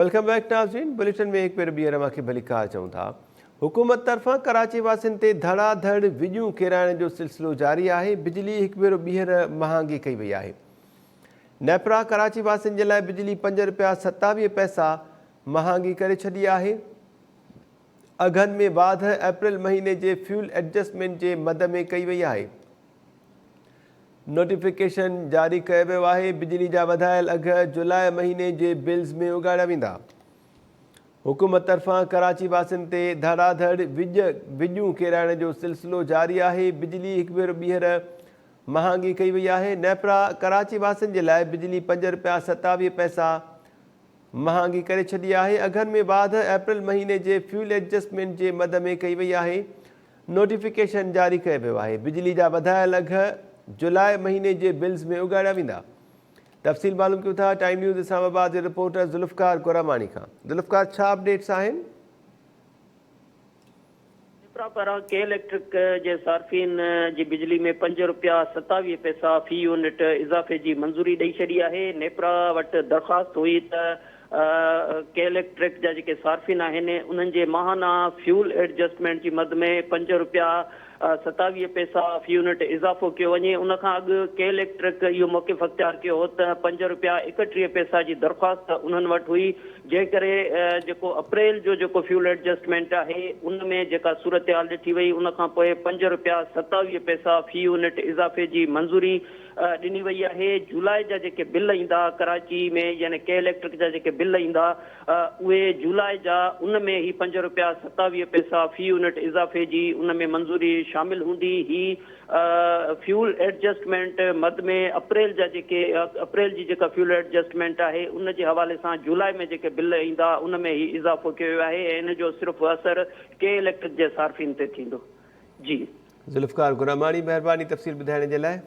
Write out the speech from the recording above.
Welcome back ناظرين bulletin ۾ هڪ ڀيرو ٻيهر اوهان کي ڀليڪار چئون ٿا. حڪومت طرفان ڪراچي واسين تي ڌڙا ڌڙ وڄون ڪيرائڻ جو سلسلو جاري آهي، بجلي هڪ ڀيرو ٻيهر مهانگي ڪئي وئي آهي. نيپرا ڪراچي واسين جي لاء بجلي پنج رپيا 27 پئسا مهانگي ڪري ڇڏي آهي. اگهن ۾ واڌ اپريل مهيني جي فيول ايڊجسٽمينٽ جي مد ۾ ڪئي وئي آهي. نوٽيفڪيشن جاري ڪيو ويو آهي، بجلي جا وڌايل اگهه جولاء مهيني جي بلز ۾ اڳاڙيا ويندا. حڪومت طرفان ڪراچي واسين تي ڌڙاڌڙ وڄ وڄون ڪيرائڻ جو سلسلو جاري آهي، بجلي هڪ ڀيرو ٻيهر مهانگي ڪئي وئي آهي، نيپرا ڪراچي واسين جي لاء بجلي پنج رپيا 27 پئسا مهانگي ڪري ڇڏي آهي، اگهن ۾ واڌ اپريل مهيني جي فيول ايڊجسٽمينٽ جي مد ۾ ڪئي وئي آهي، نوٽيفڪيشن جاري ڪيو ويو آهي، بجلي جا وڌايل اگهه جولاء مهيني جي بلز ۾ اڳاڙيا ويندا. تفصيل معلوم ڪيون ٿا ٽائيم نيوز اسلام آباد جي رپورٽر ذوالفقار گوراماڻي کان. ذوالفقار ڇا اپڊيٽس آهن؟ نيپرا پاران ڪي اليڪٽرڪ جي صارفين جي بجلي ۾ پنج رپيا 27 پئسا في يونٽ اضافي جي منظوري ڏئي ڇڏي آهي. نيپرا وٽ درخواست هئي ته ڪي اليڪٽرڪ جا جيڪي صارفين آهن انهن جي ماهانه فيول ايڊجسٽمينٽ جي مد ۾ پنج رپيا 27 پئسا في يونٽ اضافو ڪيو وڃي. ان کان اڳ ڪي اليڪٽرڪ اهو موقف اختيار ڪيو هو ته پنج رپيا 31 پئسا جي درخواست انهن وٽ هئي جنهن ڪري جيڪو اپريل جو جيڪو فيول ايڊجسٽمينٽ آهي ان ۾ جيڪا صورتحال ڏٺي وئي ان کان پوء پنج رپيا 27 پئسا في يونٽ اضافي جي منظوري ڏني وئي آهي. جولاء جا جيڪي بل ايندا ڪراچي ۾ يعني ڪي اليڪٽرڪ جا جيڪي بل ايندا اهي جولاء جا ان ۾ هي پنج رپيا 27 پئسا في يونٽ اضافي جي ان ۾ منظوري شامل هوندي. هي فيول ايڊجسٽمينٽ مد ۾ اپريل جا جيڪي اپريل جي جيڪا فيول ايڊجسٽمينٽ آهي ان جي حوالي سان جولاء ۾ جيڪي بل ايندا ان ۾ هي اضافو ڪيو ويو آهي ۽ ان جو صرف اثر ڪي اليڪٽرڪ جي صارفين تي ٿيندو. جي. ذوالفقار گراماڻي مهرباني تفصيل ٻڌائڻ جي لاء.